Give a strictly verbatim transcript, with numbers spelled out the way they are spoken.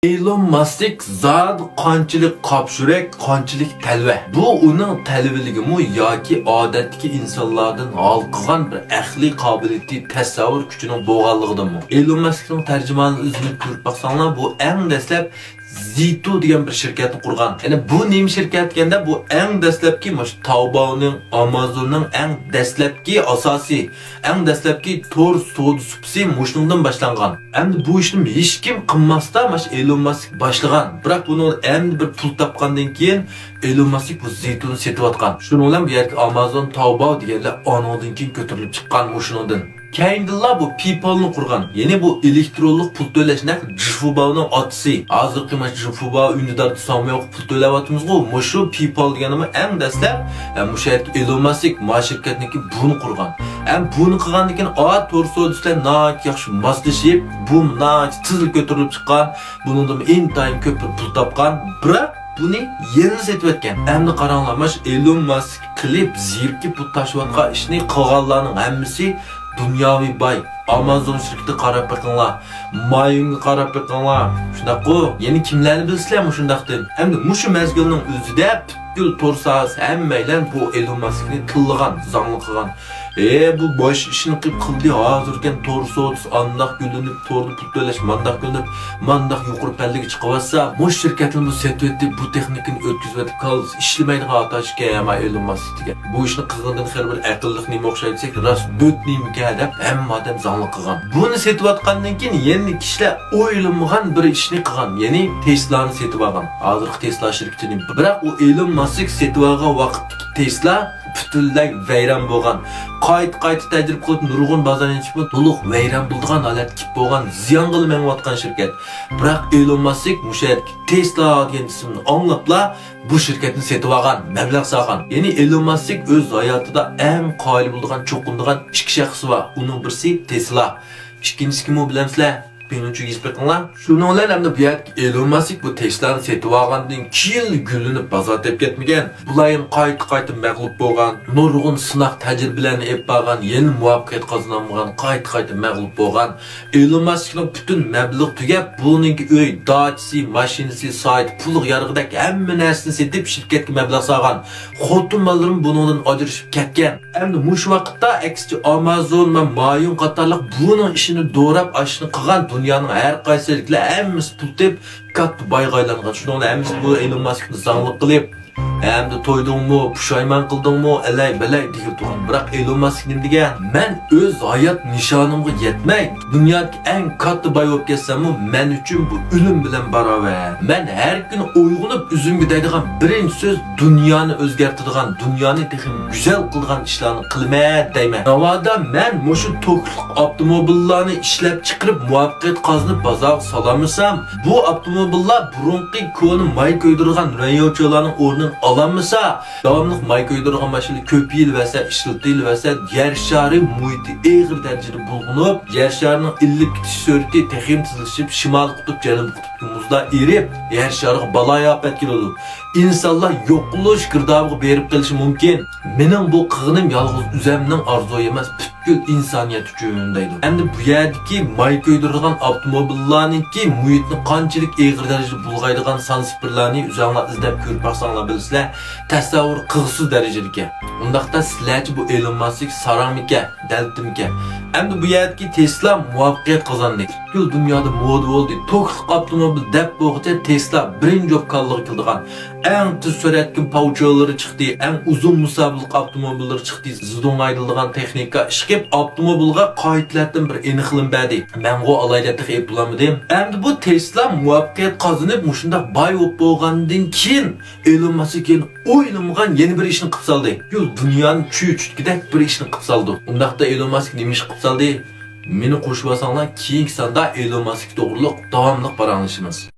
ئېلون ماسك زادى قانچىلىك قاپشۇرەك، قانچىلىك تەلۋە. بۇ ئۇنىڭ تەلۋىلىكىمۇ ياكى ئادەتتىكى ئىنسانلاردىن ھالقىغان بىر ئەقلىي قابىلىيىتى، تەسەۋۋۇر كۈچىنىڭ بولغانلىقىدىنمۇ. ئېلون ماسكنىڭ تەرجىمانىنى ئىزدىنىپ كۆرۈپ باقساڭلار، بۇ ئەڭ دەسلەپ زىتۇ دېگەن بىر شىركەتنى قۇرغان. يەنى بۇ نېمە شىركەت دېگەندە، بۇ ئەڭ دەسلەپكى مۇشۇ تاۋباۋنىڭ، ئامازوننىڭ ئەڭ دەسلەپكى ئاساسىي، ئەڭ دەسلەپكى تور سودا سۇپىسى مۇشۇنىڭدىن باشلانغان. ئەمدى بۇ ئىشنى ھېچكىم قىلماستا، ماش ئېلون ماسك باشلىغان. بىراق بۇنىڭ ئەمدى بىر پۇل تاپقاندىن كېيىن ئېلون ماسك بۇ زىتۇنى سېتىۋاتقان. شۇنىڭ بىلەن بۇ يەردىكى ئامازون، تاۋباۋ دېگەنلەر ئانىڭدىن كېيىن كۆتۈرۈلۈپ چىققان مۇشۇنىڭدىن. كەينىدىنلا بۇ پېيپالنى قۇرغان. يەنى بۇ ئېلېكترونلۇق پۇل تۆلەش، نەق جىفۇباۋنىڭ ئاتىسى. ھازىرقى ماش جىفۇباۋ، ئۈندىداردا ساڭمياۋغا پۇل تۆلەۋاتىمىزغۇ، مۇشۇ پېيپال دېگەنمۇ ئەڭ دەسلەپ، ھە، مۇشۇ يەردىكى ئېلون ماسك ما شىركەتنىڭكى بۇنى قۇرغان. ھەم بۇنى قىلغاندىن كېيىن، ئا، تور سودىسى بىلەن ناھايىتى ياخشى ماسلىشىپ، بۇ ناھايىتى تېزلا كۆتۈرۈلۈپ چىققان. بۇنىڭدىن ئىنتايىن كۆپ بىر پۇل تاپقان. بىراق بۇنى يەنىلا سېتىۋەتكەن. ئەمدى قاراڭلار، ماش ئېلون ماسك قىلىپ، زېرىكىپ پۇل تاشلىۋاتقان ئىشنى قىلغانلارنىڭ ھەممىسى دۇنياۋى باي. ئامازون شىركىتىگە قاراپ بېقىڭلار، مايونغا قاراپ بېقىڭلار. شۇنداققۇ؟ يەنە كىملەرنى بىلىسىلەر مۇشۇنداقتىن؟ ئەمدى مۇشۇ مەزگىلنىڭ ئۆزىدە پۈتكۈل تور ساھەسى ھەممەيلەن بۇ ئېلون ماسكنى تىللىغان، زاڭلىق قىلغان. ئە، بۇ باش ئىشنى قىلىپ قىلدى، ھازىركەن تور سودىسى ئانداق گۈللىنىپ، توردا پۇل تۆلەش مانداق گۈللىنىپ، مانداق يۇقىرى پەللىگە چىقىۋاتسا، مۇشۇ شىركەتلەرمۇ سېتىۋېتىپ، بۇ تېخنىكىنى ئۆتكۈزۈۋېتىپ، كاللىسى ئىشلىمەيدىغان ئاتاش ئىكەن، ئەمما ئېلون ماسك دېگەن. بۇ ئىشنى قىلغىنىدىن خېلى بىر ئەقىللىق نېمە ئوخشايدۇ دېسەك، راست دۆت نېمىكەن دەپ ھەممە ئادەم زاڭلىق قىلغان. بۇنى سېتىۋاتقاندىن كېيىن يەنە كىشىلەر ئويلىمىغان بىر ئىشنى قىلغان، يەنى تېسلانى سېتىۋالغان. ھازىرقى تېسلا شىركىتىنى. بىراق ئۇ ئېلون ماسك سېتىۋالغان ۋاقىتتىكى تېسلا پۈتۈنلەي ۋەيران بولغان. قايتا-قايتا تەجرىبە قىلىپ، نۇرغۇن بازار ئېچىپمۇ تولۇق ۋەيران بولىدىغان ھالەتكە كېلىپ بولغان، زىيانغىلا مېڭىۋاتقان شىركەت. بىراق ئېلون ماسك مۇشۇ يەردىكى تېسلا دېگەن ئىسىمنى ئاڭلاپلا، بۇ شىركەتنى سېتىۋالغان، مەبلەغ سالغان. يەنى ئېلون ماسك ئۆز ھاياتىدا ئەڭ قايىل بولىدىغان، چوقۇنىدىغان ئىككى شەخس بار. ئۇنىڭ بىرسى تېسلا. ئىككىنچىسى كىم ئۇ بىلەمسىلەر؟ مېنىڭچە يېزىپ بېقىڭلار. شۇنىڭ بىلەن ئەمدى بۇ يەردىكى ئېلون ماسك بۇ تېسلانى سېتىۋالغاندىن كېيىنلا گۈللىنىپ بازار تېپىپ كەتمىگەن. بۇلار يەنە قايتا-قايتا مەغلۇپ بولغان، نۇرغۇن سىناق تەجرىبىلەرنى ئېلىپ بارغان، يەنە مۇۋەپپەقىيەت قازىنالمىغان، قايتا-قايتا مەغلۇپ بولغان. ئېلون ماسكنىڭ پۈتۈن مەبلىغى تۈگەپ، بۇنىڭكى ئۆي، داچىسى، ماشىنىسى، سايتى، پۇلىغا يارىغۇدەك ھەممە نەرسىنى سېتىپ، شىركەتكە مەبلەغ سالغان. خوتۇن بالىلىرىمۇ بۇنىڭدىن ئاجرىشىپ كەتكەن. ئەمدى مۇشۇ ۋاقىتتا ئەكسىچە ئامازون ۋە مايون قاتارلىق بۇنىڭ ئىشىنى دوراپ، ئاشۇنى قىلغان دۇنيانىڭ ھەر قايسى يەرلىكلەر ھەممىسى پۇل تېپىپ، كاتتا بايغا ئايلانغان. شۇنىڭ بىلەن ھەممىسى بۇ ئېلون ماسكنى زاڭلىق قىلىپ، ئەمدى تويدۇڭمۇ، پۇشايمان قىلدىڭمۇ، ئەلەي بەلەي دېگىلى تۇرغان. بىراق ئېلون ماسك نېمە دېگەن؟ مەن ئۆز ھايات نىشانىمغا يەتمەي، دۇنيادىكى ئەڭ كاتتا باي بولۇپ كەتسەممۇ، مەن ئۈچۈن بۇ ئۆلۈم بىلەن باراۋەر. مەن ھەر كۈنى ئويغىنىپ ئۆزۈمگە دەيدىغان بىرىنچى سۆز، دۇنيانى ئۆزگەرتىدىغان، دۇنيانى تېخىمۇ گۈزەل قىلىدىغان ئىشلارنى قىلىمەن دەيمەن. ناۋادا مەن مۇشۇ توكلۇق ئاپتوموبىللارنى ئىشلەپچىقىرىپ، مۇۋەپپەقىيەت قازىنىپ، بازارغا سالالمىسام، بۇ ئاپتوموبىللار بۇرۇنقى كونا ماي كۆيدۈرىدىغان رېنيوچىلارنىڭ ئورنىنى ئالالمىسا، داۋاملىق ماي كۆيدۈرىدىغان ماشىنىلار كۆپىيىلىۋەرسە، ئىشلىتىلىۋەرسە، يەر شارى مۇھىتى ئېغىر دەرىجىدە بۇلغىنىپ، يەر شارىنىڭ ئىللىپ كېتىش سۈرئىتى تېخىمۇ تېزلىشىپ، شىمالىي قۇتۇپ، جەنۇبىي قۇتۇپتىكى مۇزلار ئېرىپ، يەر شارىغا بالايىئاپەت كېلىدۇ. ئىنسانلار يوقىلىش گىردابىغا بېرىپ قېلىشى مۇمكىن. مېنىڭ بۇ قىلغىنىم يالغۇز ئۆزەمنىڭ ئارزۇيى ئەمەس، پۈتكۈل ئىنسانىيەت ئۈچۈن دەيدۇ. ئەمدى بۇ يەردىكى ماي كۆيدۈرىدىغان ئاپتوموبىللارنىڭكى مۇھىتنى قانچىلىك ئېغىر دەرىجىدە بۇلغايدىغان سان سىفىرلارنى ئۆزۈڭلار ئىزدەپ كۆرۈپ باقساڭلار بىلىسىلەر، تەسەۋۋۇر قىلغۇسىز دەرىجىدىكەن. ئۇنداقتا سىلەرچە بۇ ئېلون ماسك ساراڭمىكەن، دەلتىمىكەن؟ ئەمدى بۇ يەردىكى تېسلا مۇۋەپپەقىيەت قازاندى. پۈتكۈل دۇنيادا مودا بولدى. توكلۇق ئاپتوموبىل دەپ بولغۇچە تېسلا بىرىنچى بولۇپ كاللىغا كېلىدىغان. ئەڭ تېز سۈرئەتكە پاۋچىلىرى چىقتى، ئەڭ ئۇزۇن مۇساپىلىق ئاپتوموبىللىرى چىقتى، زىدۇڭ ھەيدىلىدىغان تېخنىكا ئىشقىپ، ئاپتوموبىلغا قايتىلەتتىن بىر ئېنىقلىما بەردى. مەنغۇ ئالاي دەپ تېخى ئېلىپ بولالمىدىم. ئەمدى بۇ تېسلا مۇۋەپپەقىيەت قازىنىپ، مۇشۇنداق باي بولۇپ بولغاندىن كېيىن، ئېلون ماسك يەنە ئويلىمىغان يەنە بىر ئىشنى قىلىپ سالدى. يۇ، دۇنيانى چۆچۈتكۈدەك بىر ئىشنى قىلىپ سالدى. ئۇنداقتا ئېلون ماسك نېمە ئىش قىلىپ سالدى؟ مېنى قوشۇۋالساڭلار، كېيىنكى ساندا ئېلون ماسك توغرۇلۇق داۋاملىق پاراڭلىشىمىز.